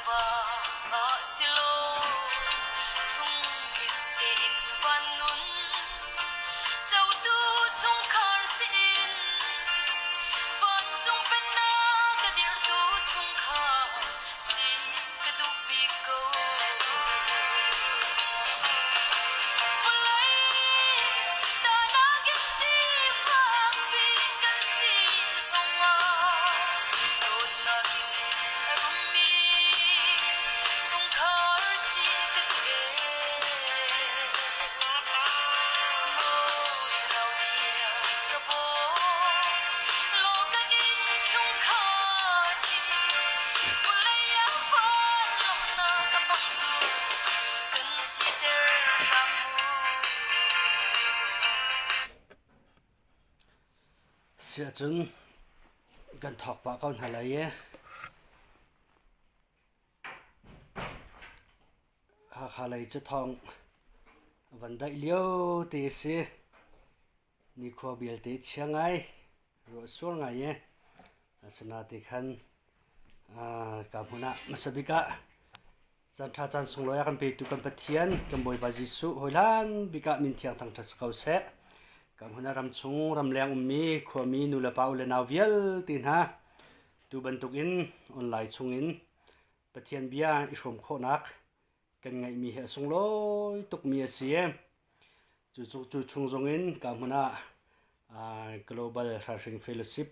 Va si law chungtling tein van nun cotu chungkhar sin vancung pennak ka dirhtu chungkhar si ka duh bik ko. Vawlei tahnak in sifak bik kan si zongah dawtnak in a rummi chungkhar si ka duh ee. Maw thlarau thiang ka bawm, law kan innchungkhar hi vawlei ah van lawmhnak a hmangtu kan siter hram mu. Siahcun kan thawk pah ko hna lai i Hakha lei cu thawng van daih lio te a si. Nikhua vialte chia ngai, ruah sur ngai i asinain khan ka hmun ah hmasa bik ah Caanṭha caan sunglawi a kan petu kan Pathian, kan Bawipa Jesuh hawihlan bik ah min thiang thangṭhat si ko seh. Kan hmun ah ramchung, ramleng ummi, khuami, nulepa, u le nau vialte hna tu bantukin online chungin Pathian bia i hrawm khawhnak kan ngeihmi hi a sunglawi tukmi a si. Cu, cu chung zongin ka hmun ah Global Hranhring Fellowship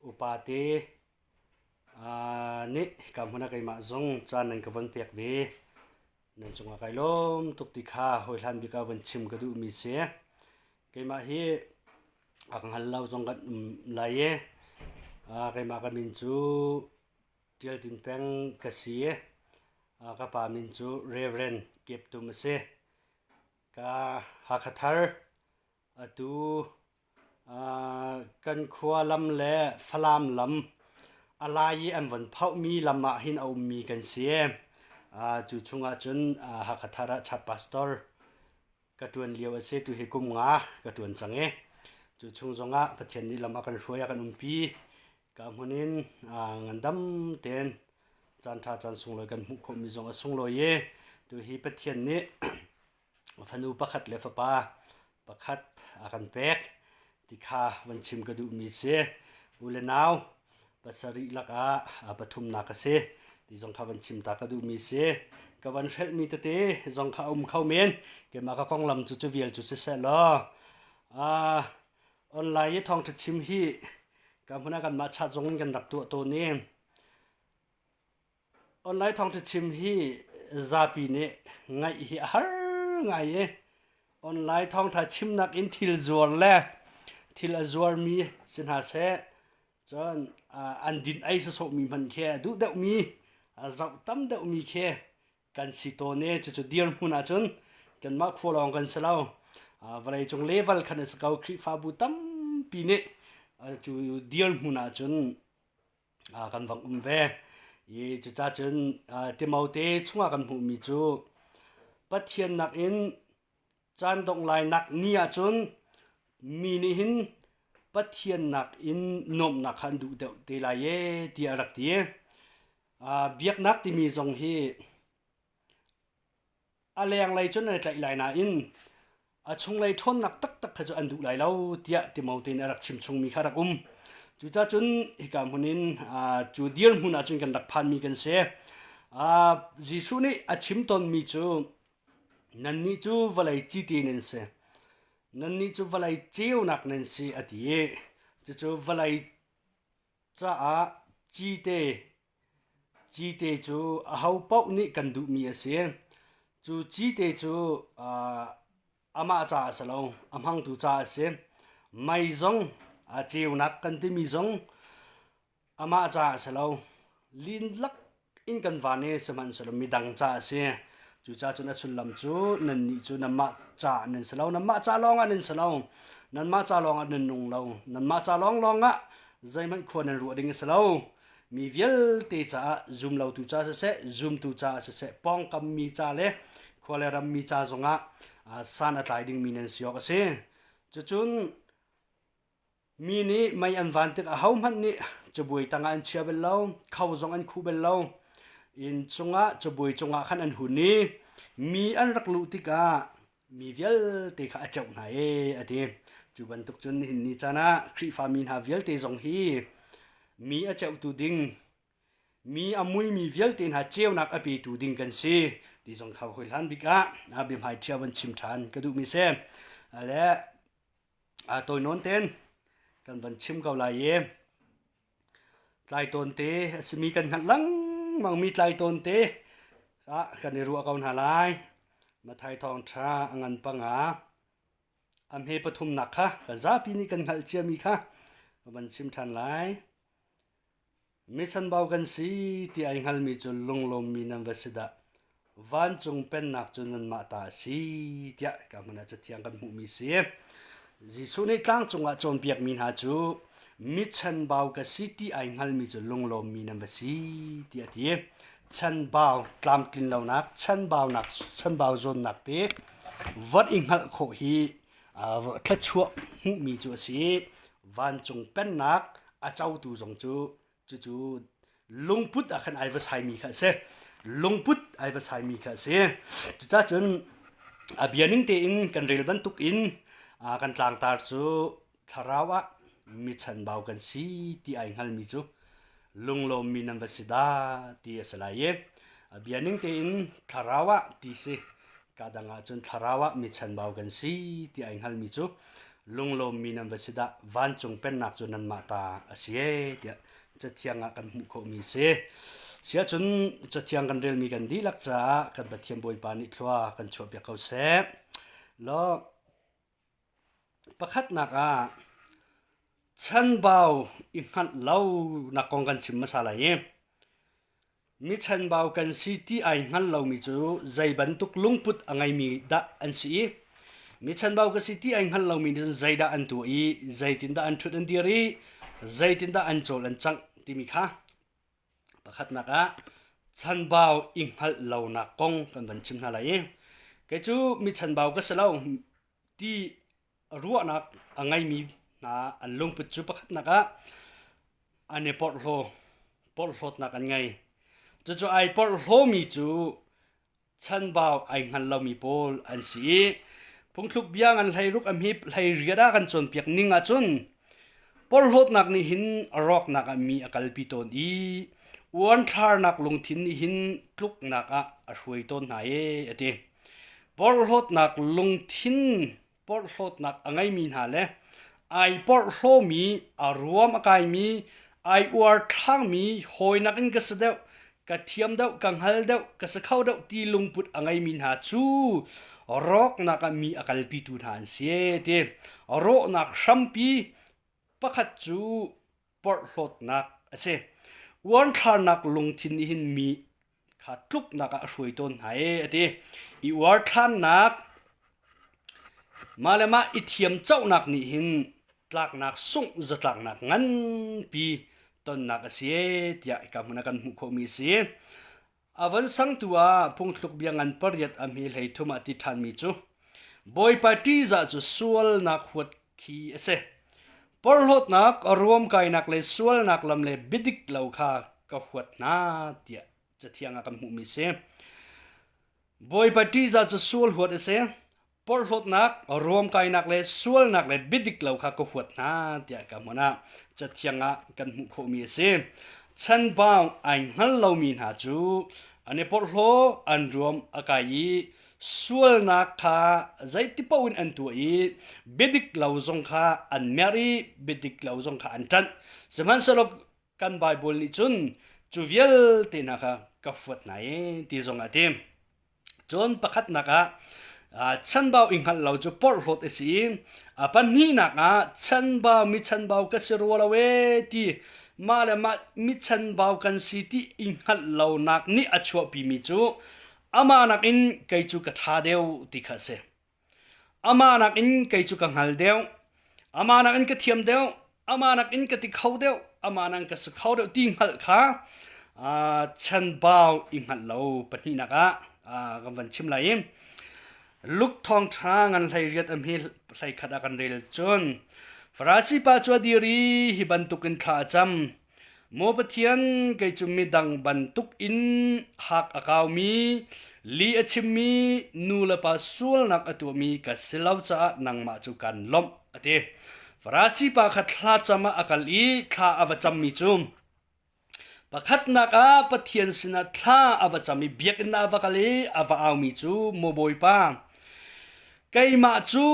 upa te Nih hika hmun ah keimah zong caan nan ka von pek ve. Nan cungah kai lawm tuk ti kha hawihlan bik ah von chim ka duhmi si. Keimah hi a ka hngal lo zong kan um lai i keimah ka min cu Ṭial Tin Peng ka si i ka pa min cu Reverend Kep Tum a si. Ka Hakha Thar atu Kan khua lam le Falam lam a lai i an von phauhmi lam ah hin a ummi kan si. Cu chungah cun Hakha Thar ah Chap Pastor ka ṭuan lio a si. Tuhi kum nga ka ṭuan cang i cu chung zongah Pathian nih lam a kan hruai, a kan umpi. Ka hmun in ngandam tein caanṭha caan sunglawi kan hmuh khawhmi zong a sunglawi i tuhi Pathian nih fanu pakhat le fapa pakhat a kan pek ti kha van chim ka duhmi si. U le nau pasarih lakah pathumnak a si ti zong kha van chim ta ka duhmi si. Ka van hrelhmi tete zong kha a um kho men. Keimah ka konglam cu cu vial cu siseh law uh, online i thawngṭha chim hi ka hmun ah kanmah chat zong in kan rak tuah tawn i Online thawngṭha chim hi zapi nih ngaih hi a har ngai i online thawngṭha chimnak in thil zuar le thil a zuarmi si hna seh, cun an din ei sawsawhmi hmanh khi a duh deuhmi, a zoh tam deuhmi khi kan si tawn i cucu dirhmun ahcun kanmah khua lawng kan si lo. Vawleicung level khan a si ko. Khrihfabu tampi nih cu dirhmun ahcun kan vang um ve. I cucaah cun Timote chungah kan hmuhmi cu Pathian nakin caan dongh lainak ni ahcun mi nih hin Pathian nakin nuamhnak kha an duh deuh te lai ee tiah a rak ti. Biaknak timi zong hi A lenglei cun an i tlaih lai nain a chunglei ṭhawnnak taktak kha cu an duh lai lo tiah Timote nih a rak chimchungmi kha a rak um. Cucaah cun hika hmun in cu dirhmun ah cun kan rak phanmi kan si. Jesuh nih a chim tawnmi cu nannih cu vawlei cite nan si. Nannih cu vawlei ceunak nan si a ti i cucu vawlei caah cite Cite cu ahopaoh nih kan duhmi a si. Cu cite cu amah caah a si lo, a hmangtu caah a si. Mei zong a ceunak kan timi zong amah caah a si lo. Linlak in kan van i sihmanhsehlaw midang caah a si. Cucaah cun a sullam cu nannih cu nanmah caah nan si lo, nanmah ca lawngah nan si lo, nanmah ca lawngah nan nung lo, nanmah ca lawnglawng ah zeihmanh khua nan ruah ding a si lo. Mi vialte caah zumlotu ca siseh, zumtu caah siseh, pawngkam mi ca le khua le ram mi ca zongah san a tlai dingmi nan si awk a si. Cucun mi nih mei an van tik ahohmanh nih cabuai tangah an chia bal lo, kho zong an khuh bal lo. Inn cungah cabuai cungah khan an hun i mi an rak luh tikah mi vialte kha a ceuh hna ee a ti. Cu bantuk cun nihin ni caan ah Khrihfami hna vialte zong hi mi a ceuhtu ding mi a muimi vialte hna ceunak a petu ding kan si ti zong kha hawi hlan bik ah a biahmai ṭhia van chim ṭhan ka duhmi si. Le tawi nawn ten kan van chim ko lai i tlai tawn te a simi kan hngalh lengmangmi tlai tawn te ah kan i ruah ko hna lai. Mathai thawngṭha a ngan panga a hme pathumnak kha kan zapi nih kan hngalh ciami kha ka van chim ṭhan lai. Mi chanbau kan si ti ai hngalmi cu lunglawmmi nan va si dah. Vancung pennak cu nanmah ta a si tiah ka hmun ah cathiang kan hmuhmi si. Jesuh nih tlangcung ah cawnpiakmi hna cu mi chanbau ka si ti ai hngalmi cu lunglawmmi nan va si tiah a ti. Chanbau tlamtlin lonak, chanbaunak, chanbau zawnnak te von i hngalh khawh hi thluachuah hmuhmi cu a si i vancung pennak a cotu zong cu cucu lungput ah khan ai va saimi kha a si. Lungput ai va saimi kha a si. Cucaah cun a bia ning tein kan rel bantuk in kan tlangtar cu thlarau ah mi chanbau kan si ti ai hngalmi cu lunglawmmi nan va si dah ti a si lai i a bia ning tein thlarau ah ti si ka dang ah cun thlarau ah mi chanbau kan si ti ai hngalmi cu lunglawmmi nan va si dah vancung pennak cu nanmah ta a si ee tiah cathiang ah kan hmuh khawhmi si. Siahcun cathiang kan relmi kan dihlak caah kan Pathian Bawipa nih thlua kan chuahpiak ko seh. Law Pakhatnak ah chanbau i hngalh lonak kong kan chim hmasa lai i mi chanbau kan si ti ai hngal lomi cu zei bantuk lungput a ngeimi dah an si i mi chanbau ka si ti ai hngal lomi nih cun zeidah an tuah i zeitindah an ṭhut an dir i zeitindah an cawl an cangh timi kha Pakhatnak ah chanbau i hngalh lonak kong kan van chim hna lai i kei cu mi chanbau ka si lo ti ruahnak a ngeimi hna an lungput cu pakhatnak ah an i porhlaw porhlawtnak an ngei. Cucu ai porhlawmi cu chanbau ai hngal lomi pawl an si i phungthluk bia ngan hleiruk a hmip hleiriat ah kan cawnpiak ning ahcun porhlawtnak nih hin rawknak ah mi a kalpi tawn i uanthlarnak lungthin nih hin tluknak ah a hruai tawn hna ee a ti. Porhlawtnak lungthin porhlawtnak a ngeimi hna le ai porhlawmi, a ruam a kaimi, ai uar thlangmi hawinak in ka si deuh, ka thiam deuh, ka hngal deuh, ka si kho deuh ti lungput a ngeimi hna cu rawknak ah mi a kalpitu hna an si ti. Rawhnak hrampi pakhat cu porhlawtnak a si. Uanthlarnak lungthin nih hin mi kha tluknak ah a hruai tawn hna ee a ti. I uarthlannak mah le mah i thiam cohnak nih hin tlaknak sungh zatlaknak nganpi tonnak a si ee tiah hika hmun ah kan hmuh khawhmi a si. A von sangtu ah phungthluk bia ngan pariat a hme 13 ah ti ṭhanmi cu Bawipa ṭihzah cu sualnak huat khi a si. Porhlawtnak, ruamkainak le sualnak lam le biadik lo kha ka huat hna tiah Cathiang ah kan hmuhmi a si. Bawipa ṭihzah cu sual huat a si. Porhlawtnak, ruamkainak le sualnak le biadik lo kha ka huat hna tiah ka hmun ah Cathiang ah kan hmuh khawhmi a si. Chanbau ai hngal lomi hna cu an i porhlaw, an ruam a kai i sualnak kha zeiti paoh in an tuah i biadik lo zong kha an merh i biadik lo zong kha an ṭanh. Sihmanhsehlaw kan Baibal nih cun cu vialte hna kha ka fuat hna i ti zong a ti. Cun pakhatnak ah chanbau i hngalh lo cu porhlawt a si i a pahnihnak ah chanbau mi chanbau ka si rua lo ee ti mah le mah mi chanbau kan si ti i hngalh lonak nih a chuahpimi cu amah nakin kei cu ka ṭha deuh ti kha a si. Amah nakin kei cu ka hngal deuh. Amah nakin ka thiam deuh. Amah nakin ka ti kho deuh. Amah nakin ka si kho deuh ti hngalh kha chanbau i hngalh lo pahnihnak ah kan van chim lai i Luke thawngṭha ngan 18 a hme 11 ah kan rel cun Farasi pa cu a dir i hi bantukin thla a cam. Maw Pathian, kei cu midang bantuk in hak a kaumi, li a chimmi, nu le pa sualnak a tuahmi ka si lo caah nangmah cu kan lawmh, a ti. Farasi pa kha thlacam ah a kal i thla a va cammi cu Pakhatnak ah Pathian sinah thla a va cam i biakinn ah a va kal i a va aumi cu Maw Bawipa, keimah cu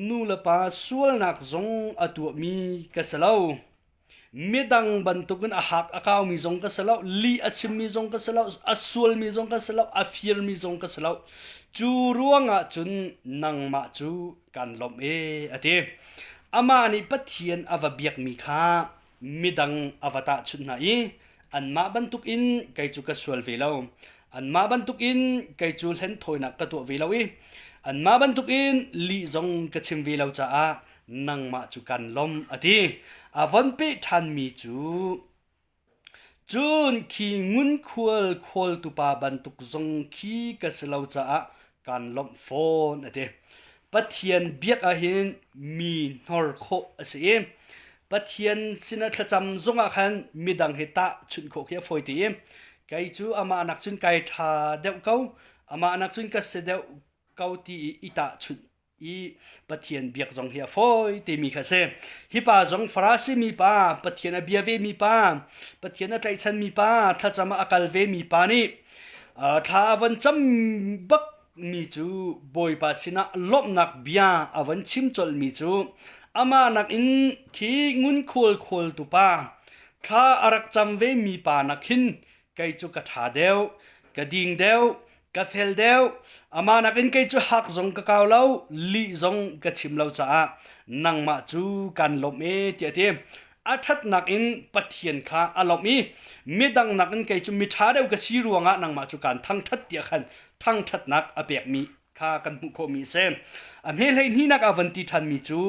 nu le pa sualnak zong a tuahmi ka si lo. Midang bantukin a hak a kaumi zong ka si lo, lih a chimmi zong ka si lo, a sualmi zong ka si lo, a firmi zong ka si lo. Cu ruangah cun nangmah cu kan lawmh e, a ti. Amah nih Pathian a va biakmi kha midang a va tahchunh hna i anmah bantukin kei cu ka sual ve lo anmah bantukin kei cu hlenthawinak ka tuah ve lo i anmah bantukin lih zong ka chim ve lo caah nangmah cu kan lawm a ti a von peh ṭhanmi cu cun khi ngunkhual khawltupa bantuk zong khi ka si lo caah kan lawmh fawn a ti Pathian biak ahhin mi hnor khawh a si i Pathian sinah thlacam zongah khan midang he tahchunh khawh khi a fawi ti i kei cu amah nak cun kai ṭha deuh ko amah nak cun ka si deuh ko ti i i tahchunh i Pathian biak zong hi a fawi timi kha a si. Hi pa zong Farasi mi pa, Pathian a bia ve mi pa, Pathian a tlaihchan mi pa, thlacam ah a kal ve mi pa nih thla a von cam bak mi cu Bawipa sinah lawmhnak bia a von chim colhmi cu amah nakin khi ngunkhual khawltu pa thla a rak cam ve mi pa nak hin kei cu ka ṭha deuh ka ding deuh ka fel deuh amah nakin kei cu hak zong ka kau lo lih zong ka chim lo caah nangmah cu kan lawmh e tiah a ti a ṭhatnak in Pathian kha a lawmh i midang nakin kei cu miṭha deuh ka si ruangah nangmah cu kaan thangṭhat tiah khan thangṭhatnak a pekmi kha kan hmuh khawhmi a si. A hme hleihnihnak ah van ti ṭhanmi cu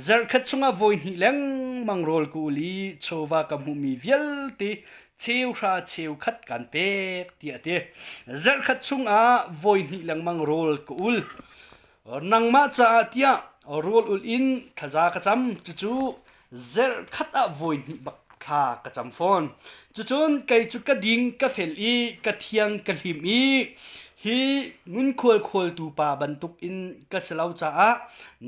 zarhkhat chungah vawi hnih lengmang rawl ka ul i chawva ka hmuhmi vialte cheuhra cheukhat kan pek tiah a ti. Zarhkhat chungah vawi hnih lengmang rawl ka ul. Nangmah caah tiah rawl ul in thlaza ka cam. Cucu zerhkhat ah vawi hnih bak thla ka cam fawn. Cucun kei cu ka ding ka fel i ka thiang ka hlim i hi ngunkhual khawltu pa bantuk in ka si lo caah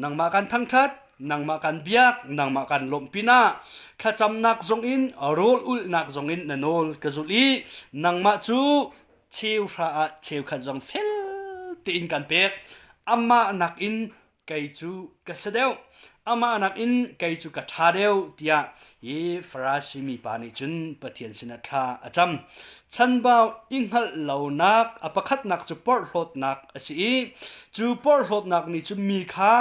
nangmah kan thangṭhat, nangmah kan biak, nangmah kan lawmh pinah thlacamnak zong in rawl ulhnak zong in na nawl ka zulh i nangmah cu cheuhra ah cheukhat zong fel tein kan pek amah nakin kei cu ka si deuh amah nakin kei cu ka ṭha deuh tiah hi Farasi mi pa nih cun Pathian sinah thla a cam chanbau i hngalh lonak a pakhatnak cu porhlawtnak a si i cu porhlawtnak nih cun mi kha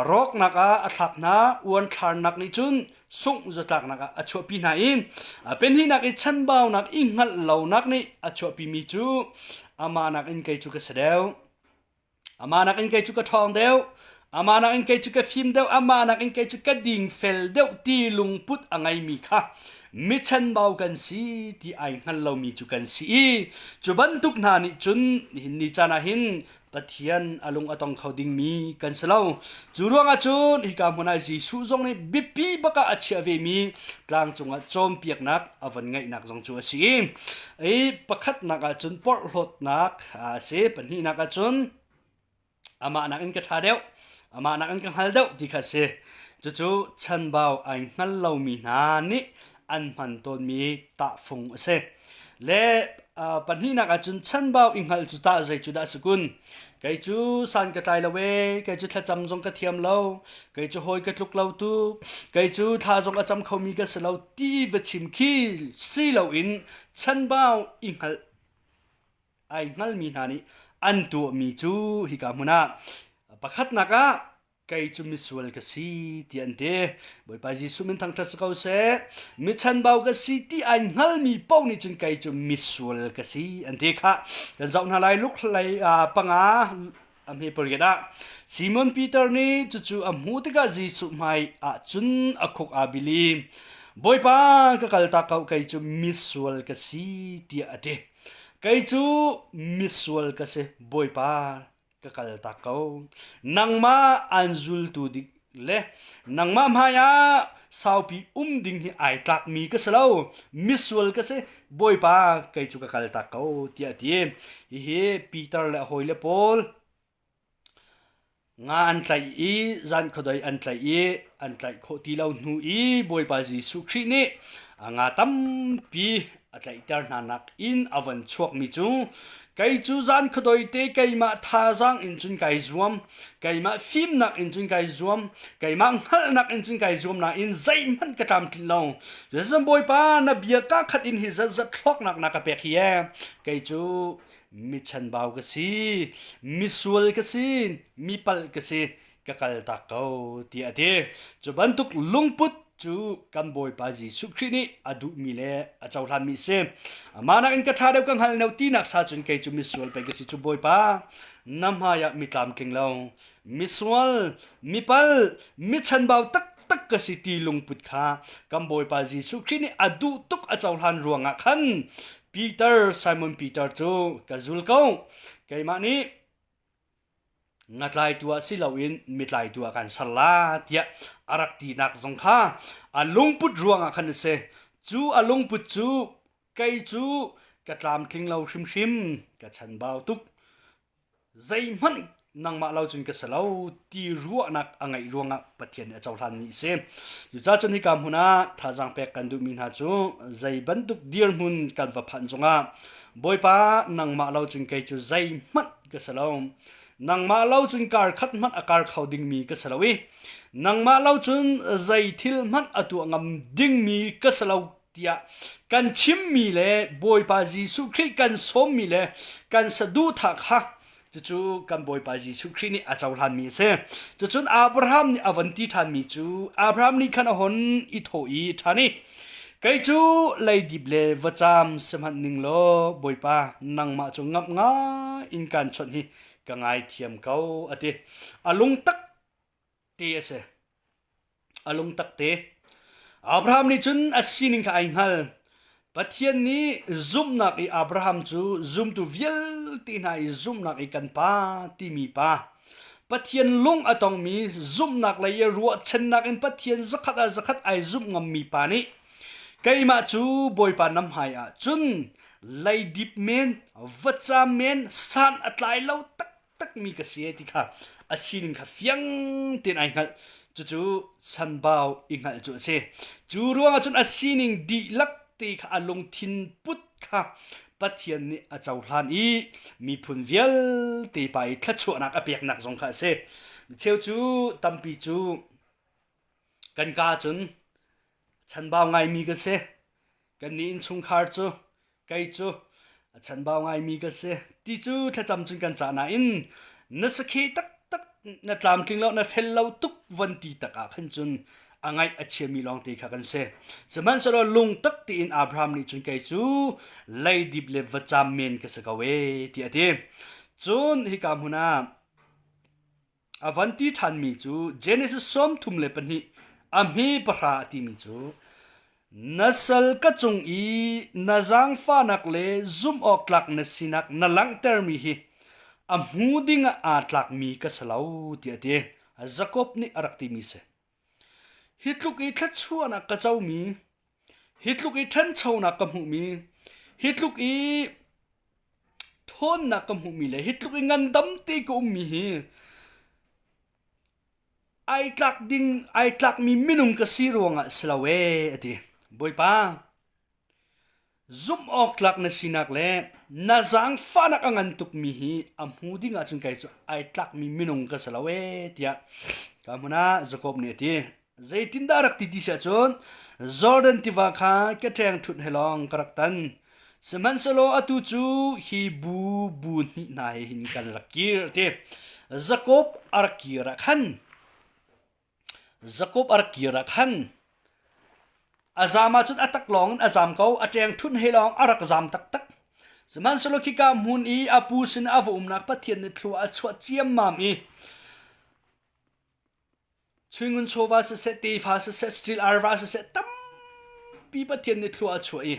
rawknak ah a thlak hna uanthlarnak nih cun sungh zatlaknak ah a chuahpi hna i penhihnak i chanbaunak i hngalh lonak nih a chuahpimi cu amah nakin kei cu ka si deuh amah nakin kei cu ka ṭhawng deuh amah nakin kei cu ka fim deuh amah nakin kei cu ka dingfel deuh ti lungput a ngeimi kha mi chanbau kan si ti ai hngal lomi cu kan si i cu bantuk hna nih cun nihin ni caan ah hin Pathian a lung a tong kho dingmi kan si lo. Cu ruangah cun hika hmun ah Jesuh zong nih biapi bak ah a chiah vemi tlang cungah cawnpiaknak a von ngeihnak zong cu a si. I pakhatnak ah cun porhlawtnak a si, pahnihnak ah cun amah nakin ka ṭha deuh, amah nakin ka hngal deuh ti kha a si. Cucu chanbau ai hngal lomi hna nih an hman tawnmi tahfung a si. Le pahnihnak ahcun chanbau i hngalh cu tah zei cu dah a si kun? Kei cu san ka tlai lo ee, kei cu thlacam zong ka thiam lo, kei cu hawi ka tluk lo tuk, kei cu thla zong a cam khomi ka si lo ti va chim khi si loin chanbau i hngalh ai hngalmi hna nih an tuahmi cu hika hmun ah pakhatnak ah kei cu misual ka si ti an ti. Bawipa Jesuh min thangṭhat si ko seh. Mi chanbau ka si ti ai hngalmi paoh nih cun kei cu misual ka si an ti kha. Kan zoh hna lai Luke hlei panga a hme pariat ah Simon Peter nih cucu a hmuh tikah Jesuh hmai ah cun a khuk aa bil i Bawipa ka kaltak ko kei cu misual ka si tiah a ti. Kei cu misual ka si Bawipa ka kaltak ko. Nangmah an zultu dik le nangmah hmaiah saupi um ding hi ai tlakmi ka si lo, misual ka si, Bawipa kei cu ka kaltak ko tiah a ti. Hihi Peter le a hawile pawl Nga an tlaih i zan khuadei an tlaih i an tlaih khawh ti lo hnu i Bawipa Jesuh Khrih nih nga tampi a tlaihter hna nak in a von chuakmi cu kei cu zan khuadoi te keimah thazaang in cun kai zuam, keimah fimnak in cun kai zuam, keimah hngalhnak in cun kai zuam nain zeihmanh ka tlamtlinh lo. Cuticun Bawipa na bia kaa khat in hi zatzat hlawknak na ka pek hi ee kei cu mi chanbau ka si, misual ka si, mi palh ka si, ka kaltak ko tiah a ti. Cu bantuk lungput cu kan Bawipa Jesuh Khrih nih a duhmi le a cohlanmi a si. Amah nakin ka ṭha deuh ka hngal lo tinak sa cun kei cu misual pei ka si cu Bawipa na hmaiah mi tlamtling lo, misual, mipal, mi chanbau taktak ka si ti lungput kha kan Bawipa Jesuh Khrih nih a duh tuk a cohlan ruangah khan Peter, Simon Peter cu ka zul ko. Keimah nih ngatlaitu ah si loin mitlaitu ah kan ser la tiah a rak tinak zong kha a lungput ruangah khan a si. Cu a lungput cu kei cu ka tlamtling lo hrimhrim, ka chanbau tuk. Zeihmanh nangmah lo cun ka si lo ti ruahnak a ngeih ruangah Pathian nih a cohlanmi a si. Cucaah cun hika hmun ah thazaang pek kan duhmi hna cu zei bantuk dirhmun kan va phanh zongah Bawipa nangmah lo cun kei cu zeihmanh ka si lo. Nangmah lo cun kar khat hmanh a kar kho dingmi ka si lo i nangmah lo cun zei thil hmanh a tuah ngam dingmi ka si lo tiah kan chimmi le Bawipa Jesuh Khrih kan sawmmi le kan saduhthah kha cucu kan Bawipa Jesuh Khrih nih a cohlanmi a si. Cucun Abraham nih a von ti ṭhanmi cu Abraham nih khan a hon i thawh i ṭhan i kei cu leidip le vacam sihmanh ning law Bawipa nangmah cu ngamh ngai in kan chawnh hi ka ngaithiam ko a ti. A lungtak te a si. A lungtak te. Abraham nih cun a sining kha ai hngal. Pathian nih zumhnak i Abraham cu zumtu vialte hna i zumhnak i kan pa timi pa. Pathian lung a tongmi zumhnak lei i ruahchannak in Pathian zakhat ah zakhat ai zumh ngammi pa nih keimah cu Bawipa na hmai ah cun leidip men, vaca men, san a tlai lo tak takmi ka si ti kha a sining kha fiang tein ai hngalh. Cucu chanbau i hngalh cu a si. Cu ruangah cun a sining dihlak te kha a lungthin put kha Pathian nih a cohlan i miphun vialte pa i thluachuahnak a peknak zong kha a si. Micheu cu tampi cu kan ka cun chanbau ngaimi kan si. Kannih innchungkhar cu kei cu a chanbau ngaimi ka si ti cu thlacam cun kan cah nain na sakhi taktak na tlamtling lo na fel lo tuk von ti tak ah khan cun a ngaih a chiami lawngte kha kan si. Sihmanhsehlaw lungtak tein Abraham nih cun kei cu leidip le vacam men ka si ko ee tiah a ti. Cun hika hmun ah A van ti ṭhanmi cu Genesis 32 a hme pahra a timi cu na sal ka cung i na zaangfahnak le zumhawktlak na sinak na langhtermi hi a hmu dingah aa tlakmi ka si lo tiah a ti. Jakob nih a rak timi si. Hi tluk i thluachuahnak ka comi, hi tluk i ṭhanchonak ka hmuhmi, hi tluk i ṭhawnnak ka hmuhmi le hi tluk i ngandam te ka ummi hi ai tlak ding ai tlakmi minung ka si ruangah si lo ee a ti. Bawipa, Zumh awk tlak na sinak le na zaangfahnak a ngan tukmi hi a hmu ding ahcun kei cu ai tlakmi minung ka si lo ee tiah ka hmun ah Jakob nih a ti. Zeitindah rak ti ti si ahcun Jordan tiva kha ka ṭengṭhunh he lawng ka rak tan. Sihmanhsehlaw atu cu hi bu bu hnih hna he hin kan rak kir a ti. Jakob a rak kir ah khan Jakob a rak kir ah khan a zaam ahcun a taklawng in a zaam ko, a ṭengṭhunh he lawng a rak zaam taktak. Sihmanhsehlaw khika hmun i a pu sin a va umnak Pathian nih thlua a chuah ciammam i chuingun chawva siseh, tefa siseh, stil arva siseh tampi Pathian nih thlua a chuah i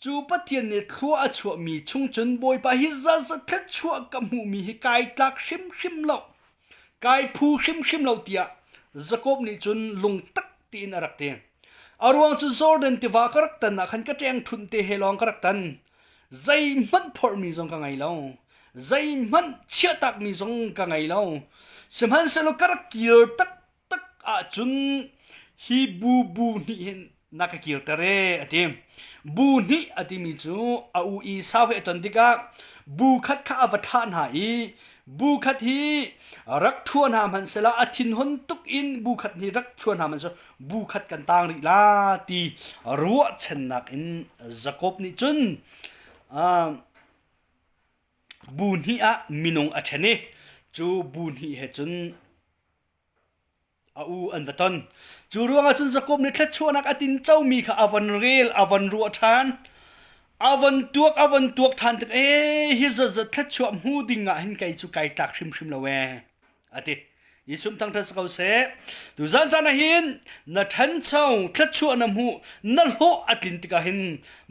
cu Pathian nih thlua a chuahmi chung cun Bawipa hi zaza thluachuah ka hmuhmi hi kai tlak hrimhrim lo. Kai phu hrimhrim lo tiah Jakob nih cun lungtak tiin a rak ti. A ruang cu Jordan tiva ka rak tan ah khan ka ṭengṭhunh te he lawng ka rak tan. Zeihmanh phorhmi zong ka ngei lo. Zeihmanh chiahtakmi zong ka ngei lo. Sihmanhsehlaw ka rak kir taktak ahcun hi bu bu hnih hin na ka kirter ee a ti. Bu hnih a timi cu a u Esau he a ton tikah bu khat kha a va thlah hna i bu khat hi rak ṭhua hna hmanh sehla a thinhun tuk in bu khat hi rak ṭhua hna hmanh sehla bu khat kan tang rih la ti ruahchannak in Jakob nih cun bu hnih ah minung a ṭhen i cu bu hnih he cun a u an va ton. Cu ruangah cun Jakob nih thluachuahnak a tincomi kha a von rel, a von ruah ṭhan. A von tuak, a von tuak ṭhan tik ee hi zatzat thluachuah hmu ding ah hin kei cu kai tlak hrimhrim lo ee a ti. Jesuh thangṭhat si ko seh. Tuzan caan ah hin na ṭhancho thluachuah na hmuh, na hlawh a tlin tikah hin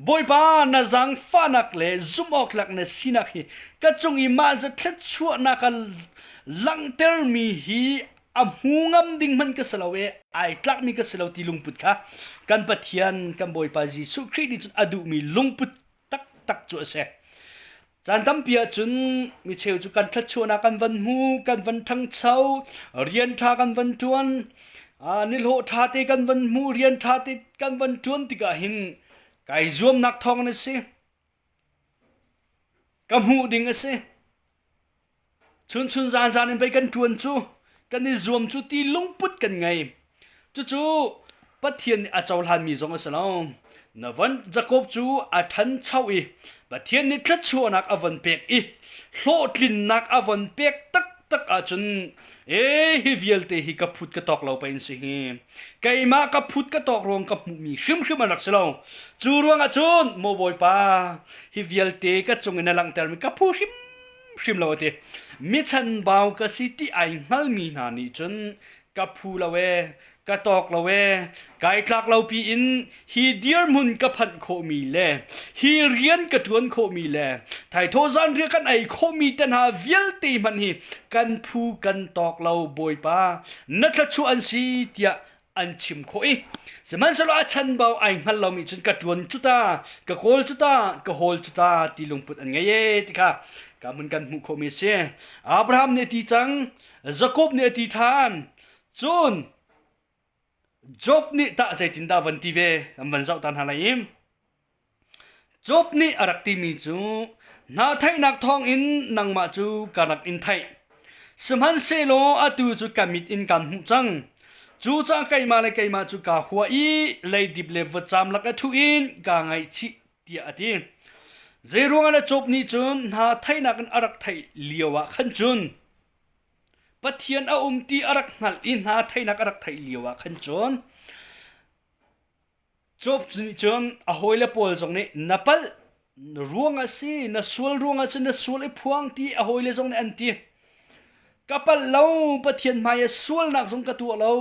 Bawipa na zaangfahnak le zumhawktlak na sinak hi ka cung i mah zat thluachuahnak a langhtermi hi a hmu ngam ding hmanh ka si lo e ai tlakmi ka si lo ti lungput kha kan Pathian kan Bawipa Jesuh Khrih nih cun a duhmi lungput taktak cu a si. Caan tampi ahcun mi cheu cu kan thluachuahnak kan van hmu, kan van ṭhangcho, rian ṭha kan van ṭuan, nihlawh ṭha te kan van hmu, rian ṭha te kan van ṭuan tikah hin kai zuamnak thawng in a si. Ka hmuh ding a si. Chunchun zanzan in pei kan ṭuan cu, kan i zuam cu ti lungput kan ngei. Cucu Pathian nih a cohlanmi zong a si lo. Na von Jakob cu a ṭhancho i Pathian nih thluachuahnak a von pek i hlawhtlinnak a von pek taktak ahcun ee hi vialte hi ka phut ka tawk lo pei an si hi. Keimah ka phut ka tawk ruang ka hmuhmi hrimhrim an rak si lo. Cu ruangah cun maw Bawipa hi vialte ka cung in na langhtermi ka phu hrim hrim lo a ti. Mi chanbau ka si ti ai hngalmi hna nih cun ka phu lo ee, ka tawk lo ee, kai tlak lo pi in hi dirhmun ka phanh khawhmi le hi rian ka ṭuan khawhmi le thaithawh zanriah kan ei khawhmi te hna vialte hmanh hi kan phu kan tawk lo Bawipa na thluachuah an si tiah an chim khawh i sihmanhsehlaw a chanbau ai hngal lomi cun ka ṭuan cu ta ka kawl cu ta ka hawl cu ta ti lungput an ngei e ti kha ka mun kan hmuh khawhmi a si. Abraham nih a ti cang Jakob nih a ti ṭhan cun Job nih tah zeitindah van ti ve kan van zoh ta hna lai i Job nih a rak timi cu hna theihnak thawngin nangmah cu ka rak in theih. Sihmanhsehlaw atu cu ka mit in kaan hmuh cang. Cucaah keimah le keimah cu kaa hua i leidip le vutcaam lak a ṭhu in kaa ngaihchih tiah a ti. Zeiruangah dah Job nih cun hna theihnak in a rak theih lio ah khan cun Pathian a um ti a rak hngalh i hna theihnak a rak theih lio ah khan cun Job nih cun a hawile pawl zong nih na palh ruang a si, na sual ruang ah cun na sual i phuang ti a hawile zong nih an ti. Ka palh lo, Pathian hmai ah sualnak zong ka tuah lo,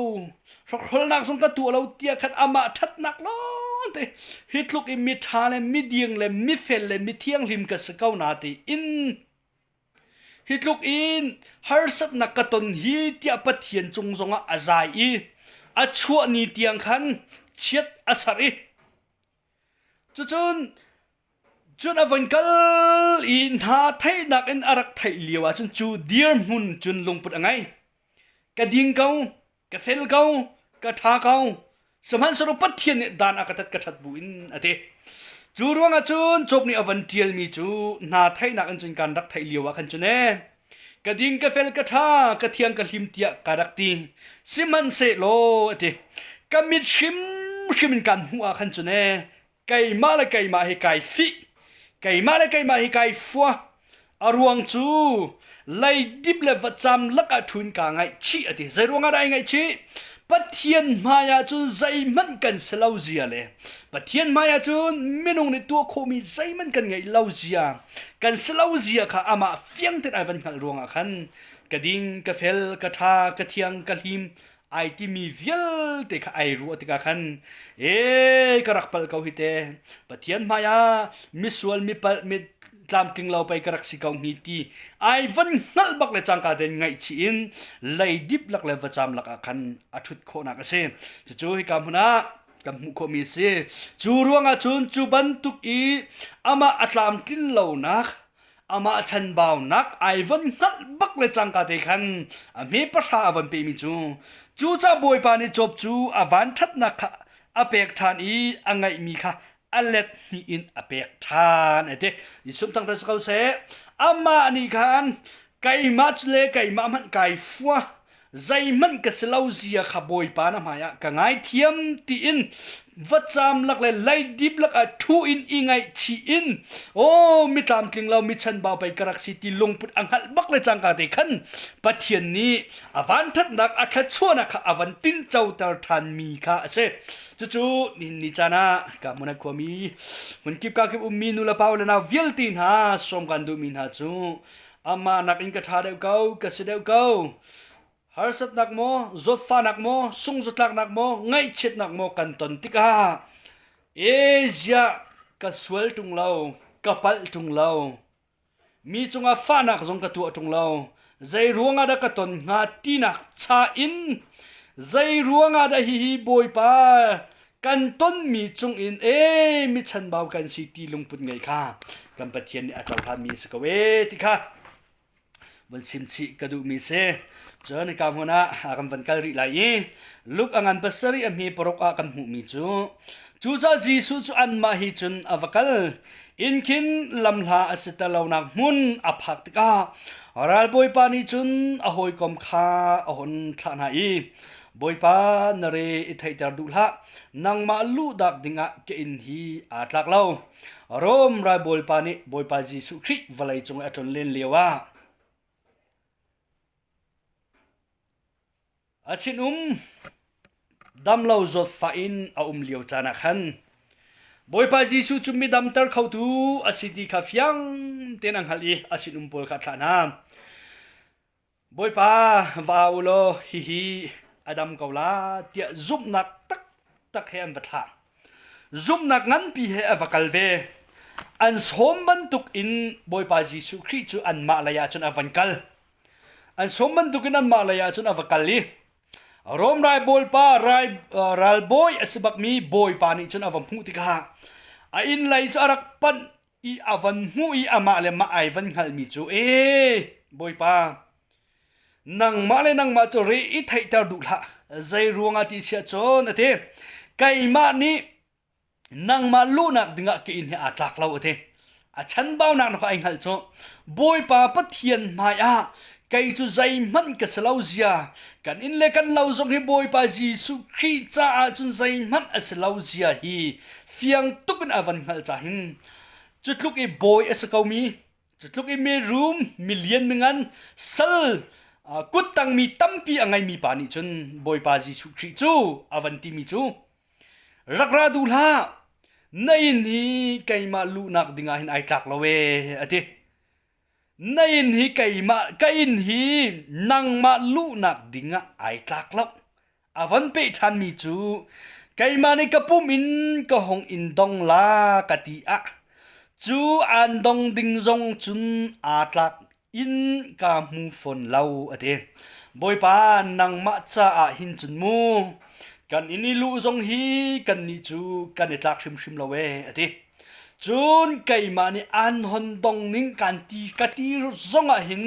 hrokhrolnak zong ka tuah lo tiah khan amah ṭhatnak lawngte hi tluk in miṭha le miding le mifel le mithianghlim ka si ko na tiin Hi tluk in harsatnak ka ton hi tiah Pathian cung zongah a zai i a chuah ni tiang khan chiat a serh i cucun cun a von kal i hna theihnak in a rak theih lio ahcun cu dirhmun cun lungput a ngei. Ka ding ko, ka fel ko, ka ṭha ko, sihmanhsehlaw Pathian nih dan a ka tat ka ṭhat bu in a ti. Cu ruangah cun Job nih a van ṭialmi cu hna theihnak in cun kan rak theih lio ah khan cun ee, ka ding ka fel ka ṭha ka thiang ka hlim tiah ka rak ti. Sihmanhsehlaw a ti, ka mit hrimhrim in kan hmuh ah khan cun ee, keimah le keimah hi kai fih keimah le keimah hi kai fua a ruang cu leidip le vacam lakah ṭhun kaa ngaihchih a ti zei ruangah dah ai ngaihchih Pathian hmai ah cun zeihmanh kan si lo zia le Pathian hmai ah cun minung nih tuah khawhmi zeihmanh kan ngeih lo zia kan si lo zia kha amah fiang tein ai van hngalh ruangah khan ka ding ka fel ka ṭha ka thiang ka hlim ai timi vialte kha ai ruah tikah khan ee ka rak palh ko hi te Pathian hmai ah misual mipalh mi tlamtling lo pei ka rak si ko hngi ti ai van hngalh bak le cangka tein ngaihchih in leidip lak le vacam lak ah khan a ṭhut khawhnak a si. Cucu hika hmun ah kan hmuh khawhmi a si. Cu ruangah cun cu bantuk i amah a tlamtlin lonak amah chanbaunak ai von hngalh bak le cangka te khan a hme pahra a von pemi cu cucaah Bawipa nih Job cu a vanṭhatnak kha a pek ṭhan i a ngeihmi kha a let hnih in a pek ṭhan a ti. Jesuh thangṭhat si ko seh. Amah nih khan keimah le keimah hmanh kai fua zeihmanh ka si lo zia kha Bawipa na hmaiah ka ngaithiam tiin vacam lak le leidip lakah ṭhu in i ngaihchih in aw mi tlamtling lo mi chanbau pei ka rak si ti lungput a hngalh bak le cangka te khan Pathian nih a vanṭhatnak a thluachuahnak kha a van tincoter ṭhanmi kha a si. Cucu nihin ni caan ah ka hmun khuami hmunkip kakip ummi nulepa le nau vialte hna sawm kan duhmi hna cu amah nakin ka ṭha deuh ko ka si deuh ko harsatnak maw zawtfahnak maw sungzatlaknak maw ngaihchiatnak maw kan ton tikah e ziah ka sual ṭung lo ka palh ṭung lo Mi cungah fahnak zong ka tuah ṭung lo. Zei ruangah dah ka ton hnga tinak cha in zei ruangah dah hihi Bawipa kan tonmi cungin ee mi chanbau kan si ti lungput ngei kha kan Pathian nih a cohlanmi a si ko ee ti kha vun chim chih ka duhmi si. Cun hika hmun ah kan van kal rih lai i Luke a ngan pasarih a hme paruk ah kan hmuhmi cu cucaah Jesuh cu anmah hi cun a va kal. Inn khin lamhla a si ti lonak hmun a phak tikah ralbawipa nih cun a hawikom kha a hun thlah hna i Bawipa na re i theihter duh hlah, nangmah luhdak dingah ka inn hi aa tlak lo. Rom ralbawipa nih Bawipa Jesuh Khrih vawlei cung i a tlon len lioah A sinum damlo zawtfah in a um lio caan ah khan Bawipa Jesuh cu mi damter khotu a si ti kha fiang tein a hngalh i a sinum pawl kha a thlah hna. Bawipa va u law hihi a dam ko la tiah zumhnak taktak he an va thlah. Zumhnak nganpi he a va kal ve. An sawm bantuk in Bawipa Jesuh Khrih cu anmah lei ah cun a van kal. An sawm bantukin anmah lei ah cun a va kal i Rom ralbawipa ralbawi a si bakmi bawipa nih cun a va hmuh tikah a inn lei cu a rak panh i a van hmuh i amah le mah ai van hngalhmi cu ee bawipa nangmah le nangmah cu re i theihter duh hlah zei ruangah ti siah cun a ti keimah nih nangmah luhnak dingah ka inn hi aa tlak lo a ti. A chanbaunak na ai hngalh cu Bawipa Pathian hmai ah kei cu zeihmanh ka si lo zia kan inn le kan lo zong hi Bawipa Jesuh Khrih caah cun zeihmanh a si lo zia hi fiang tuk in a van hngalh ca hin cu tluk i bawi a si komi cu tluk i mirum milian mingan sal kuttangmi tampi a ngeimi pa nih cun Bawipa Jesuh Khrih cu a van timi cu Rak ra duh hlah! Na inn hi keimah luhnak dingah hin ai tlak lo ee, a ti. Na inn hi keimah ka inn hi nangmah luhnak dingah ai tlak lo. A von peh ṭhanmi cu keimah nih ka pum in ka hung in dong la ka ti ah cu aan dong ding zong cun aa tlak inn ka hmu fawn lo a ti. Bawipa nangmah caah hin cun mu kan inn i luh zong hi kannih cu kan i tlak hrimhrim lo ee a ti. Cun keimah nih aan hon dong ning kan ti ka ti zongah hin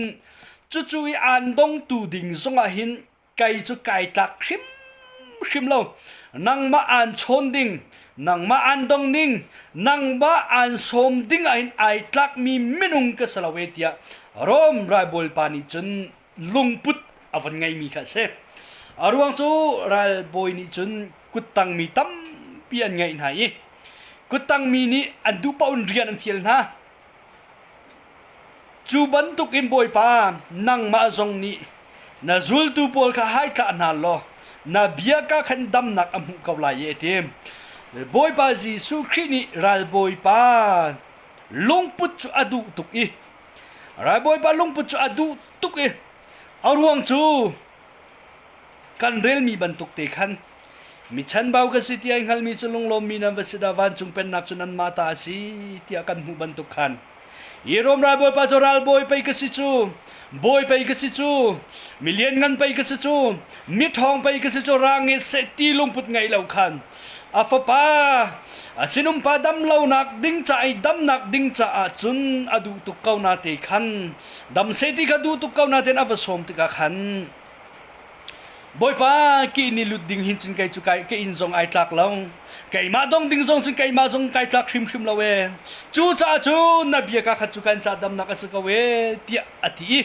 cucu i aan dongtu ding zongah hin kei cu kai tlak hrimhrim lo. Nangmah aan chawn ding, nangmah aan dong ding, nangmah aan sawm ding ah hin ai tlakmi minung ka si lo e tiah Rom ralbawipa nih cun lungput a von ngeimi kha a si. A ruang cu ralbawi nih cun kuttangmi tampi an ngeih hna i kuttangmi nih an duh paoh in rian an fial hna. Cu bantukin Bawipa, nangmah zong nih na zultu pawl kha hai thlah hna law na bia ka khan damnak a hmuh ko lai i a ti. Bawipa Jesuh Khrih nih ralbawipa lungput cu a duh tuk i ralbawipa lungput cu a duh tuk i a ruang cu kan relmi bantuk te khan mi chanbau ka si ti ai hngalmi cu lunglawmmi nan va si dah vancung pennak cu nanmah ta a si tiah kan hmuh bantuk khan. Hi Rom ralbawipa cu ralbawi pei ka si cu, bawi pei ka si cu, mi lianngan pei ka si cu, mi ṭhawng pei ka si cu, ra nget seh ti lungput ngei lo khan a fapa a sinumpa dam lonak ding ca i damnak ding caah cun a duh tuk ko na te khan dam seh ti kha duh tuk ko na tein a va sawm tikah khan Bawipa ki ni lut ding hin cun kei cu kai ka inn zong ai tlak lo. Keimah dong ding zong cun keimah zong kai tlak hrimhrim lo ee. Cucaah cun na bia ka khat cu kan ca damnak a si ko ee tiah a ti i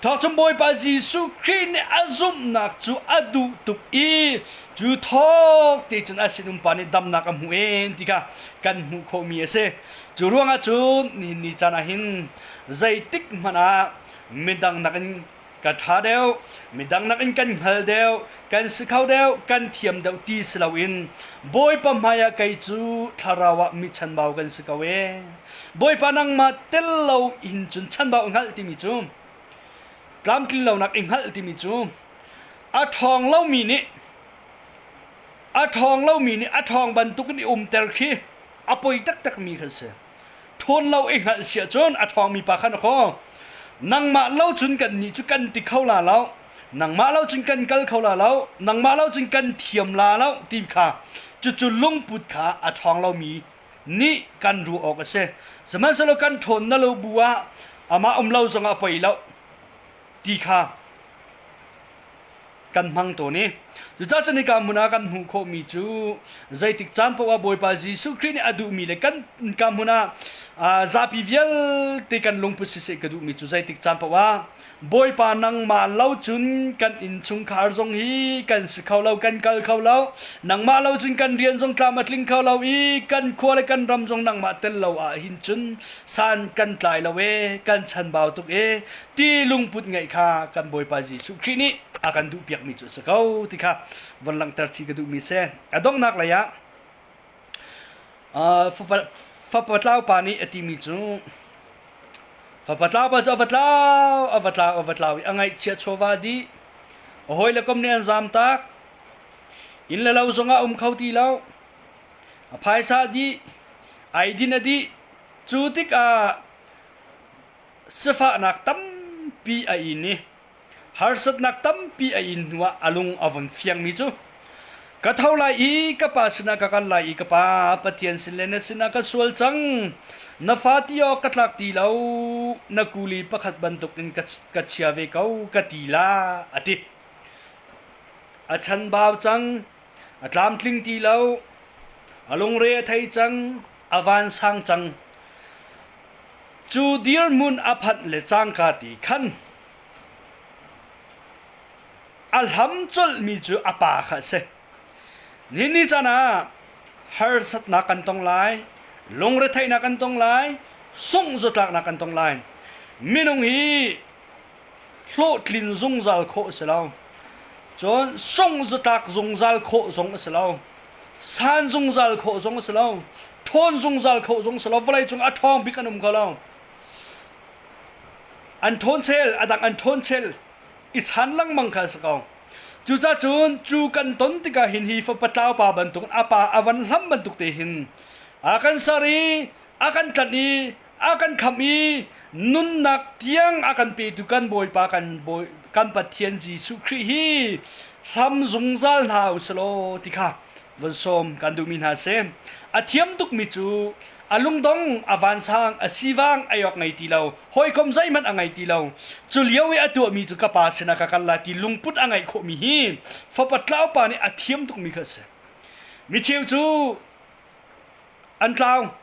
thawk cun Bawipa Jesuh Khrih nih a zumhnak cu a duh tuk i cu thawk te cun a sinum pa nih damnak a hmuh ee ti kha kan hmuh khawhmi a si. Cu ruangah cun nihin ni caan ah hin zeitik hmanh ah midang nakin ka ṭha deuh, midang nakin kan hngal deuh, kan si kho deuh, kan thiam deuh ti si loin Bawipa hmaiah kei cu thlarau ah mi chanbau kan si ko ee. Bawipa nangmah tel lo in cun chanbau i hngalh timi cu tlamtlin lonak i hngalh timi cu a ṭhawng lomi nih a ṭhawng lomi nih a ṭhawng bantukin i umter khi a poi taktakmi kha si. Ṭhawn lo i hngalh si ahcun a ṭhawngmi pa khan a khaw. Nangmah lo cun kannih cu kan ti kho la lo. Nangmah lo cun kan kal kho la lo. Nangmah lo cun kan thiam la lo ti kha cucu lungput kha a ṭhawng lomi nih kan ruah awk a si. Sihmanhsehlaw kan ṭhawn na lo bu ah amah um lo zongah poi lo ti kha kan hmang tawn i cucaah cun hika hmun ah kan hmuh khawhmi cu zeitik caan paoh ah Bawipa Jesuh Khrih nih a duhmi le kan ka hmun ah zapi vialte kan lungput siseh ka duhmi cu zeitik caan paoh ah Bawipa nangmah lo cun kan innchungkhar zong hi kan si kho lo kan kal kho lo nangmah lo cun kan rian zong tlam a tling kho lo i kan khua le kan ram zong nangmah tel lo ah hin cun san kan tlai lo e kan chanbau tuk e ti lungput ngeih kha kan Bawipa Jesuh Khrih nih a kan duhpiakmi cu a si ko ti kha von langhter chih ka duhmi si. A donghnak lei ah fapa tlau pa nih a timi cu fapa tlau pa cu a va tlau a va tlau a va tlau i a ngaihchia chawva dih a hawile kom nih an zam tak inn le lo zongah um kho ti lo a phaisa dih ai din a dih cu tikah sifahnak tampi a in i harsatnak tampi a in hnuah a lung a vun fiangmi cu ka tho lai i ka pa sinah ka kal lai i ka pa Pathian sin le na sinah ka sual cang na fa ti awk ka tlak ti lo na kuli pakhat bantukin ka chia ve ko ka ti la a ti a chanbau cang a tlamtling ti lo a lungre a thei cang a vansang cang Cu dirhmun a phanh le cangka ti khan a hlam colhmi cu a pa kha a si. Nihin ni caan ah harsatnak kan tong lai, lungretheihnak kan tong lai, sungh zatlaknak kan tong lai. Minung hi hlawhtlin zungzal khawh a si lo. Cun sungh zatlak zungzal khawh zong a si lo. San zungzal khawh zong a si lo. Ṭhawn zungzal khawh zong si lo. Vawleicung a ṭhawng bik an um kho lo. An ṭhawn chel, a dang an ṭhawn chel i chan lengmang kha a si ko. Cucaah cun cu kan ton tikah hin hi fapa tlau pa bantuk a pa a van hlam bantuk te hin a kan ser i a kan tlanh i a kan khamh i nunnak tiang a kan petu kan Bawipa kan Bawi kan Pathian Jesuh Khrih hi hlam zungzal hna u selaw ti kha von sawm kan duhmi hna si. A thiam tukmi cu a lungdong, a vansang, a sivang ei awk ngei ti lo, hawikom zeihmanh a ngei ti lo. Cu lio i a tuahmi cu ka pa sinah ka kal lai ti lungput a ngeih khawhmi hi fapa tlaupa nih a thiam tukmi kha a si. Micheu cu an tlau,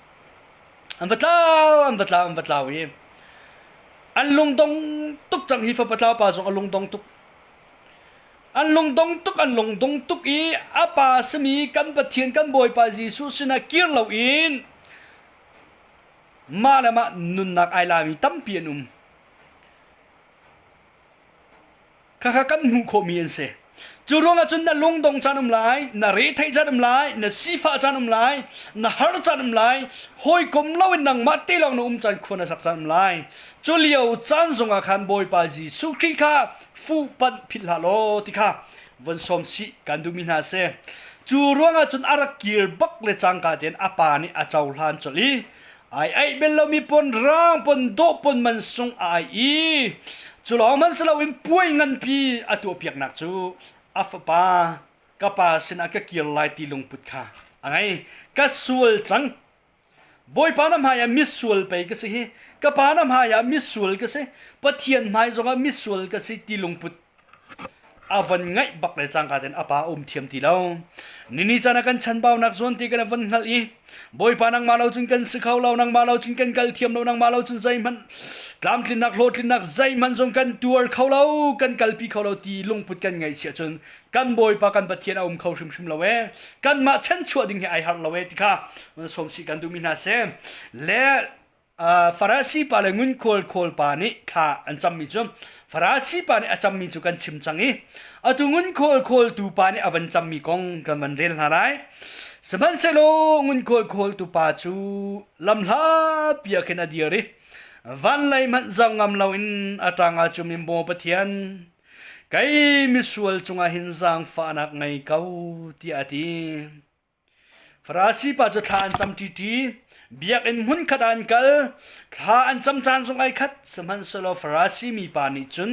an va tlau, an va tlau, an va tlau i an lungdong tuk cang hi fapa tlaupa zong a lungdong tuk. An lungdong tuk an lungdong tuk i a pa simi kan Pathian kan Bawipa Jesuh sinah kir loin mah le mah nunnak ai lami tampi an um. Khakha kan hmuh khawhmi an si. Cu ruangah cun na lungdong caan um lai, na retheih caan um lai, na sifah caan um lai, na har caan um lai, hawikom loin nangmah te lawng na um caan khua na sak caan um lai. Cu lio caan zongah khan Bawipa Jesuh Khrih kha fuhpanh philh hlah law ti kha von sawm sih kan duhmi hna a si. Cu ruangah cun a rak kir bak le cangka tein a pa nih a cohlan colh i Ai aih bel lomi pon rang pon dawh pon man sung a ai i cu lawng hmanh si loin puai nganpi a tuahpiaknak cu a fapa ka pa sinah ka kir lai ti lungput kha a ngei. Ka sual cang. Bawipa na hmaiah misual pei ka si hi. Ka pa na hmaiah misual ka si. Pathian hmai zongah misual ka si ti lungput a van ngaih bak le cangka ten a pa a um thiam ti lo. Nini caan ah kan chanbaunak zawn te kan van hngalh i Bawipa nangmah lo cun kan si kho lo, nangmah lo cun kan kal thiam lo, nangmah lo cun zeihmanh tlamtlinnak hlawhtlinnak zeihmanh zong kan tuar kho lo, kan kalpi kho lo ti lungput kan ngaih si ahcun kan Bawipa kan Pathian a um kho hrimhrim lo ee. Kanmah chanchuah ding hi ai har lo ee ti kha sawm sih kan duhmi hna si. Le Farasi pa le ngunkhual khawl pa nih thla an cammi cu Farasi pa nih a cammi cu kan chim cang i atu ngunkhual khawltu pa nih a van cammi kong kan van rel hna lai. Sihmanhsehlaw ngunkhual khawltu pa cu lamhla pi ah khin a dir i van lei hmanh zoh ngam loin a ṭang ah cum in Maw Pathian, kei misual cungah hin zaangfahnak ngei ko, tiah a ti. Farasi pa cu thla an cam ṭiṭi. Biakinn hmunkhat ah an kal. Thla an cam caan zong ai khat. Sihmanhsehlaw Farasi mi pa nih cun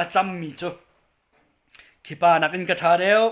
a cammi cu khi pa nakin ka ṭha deuh.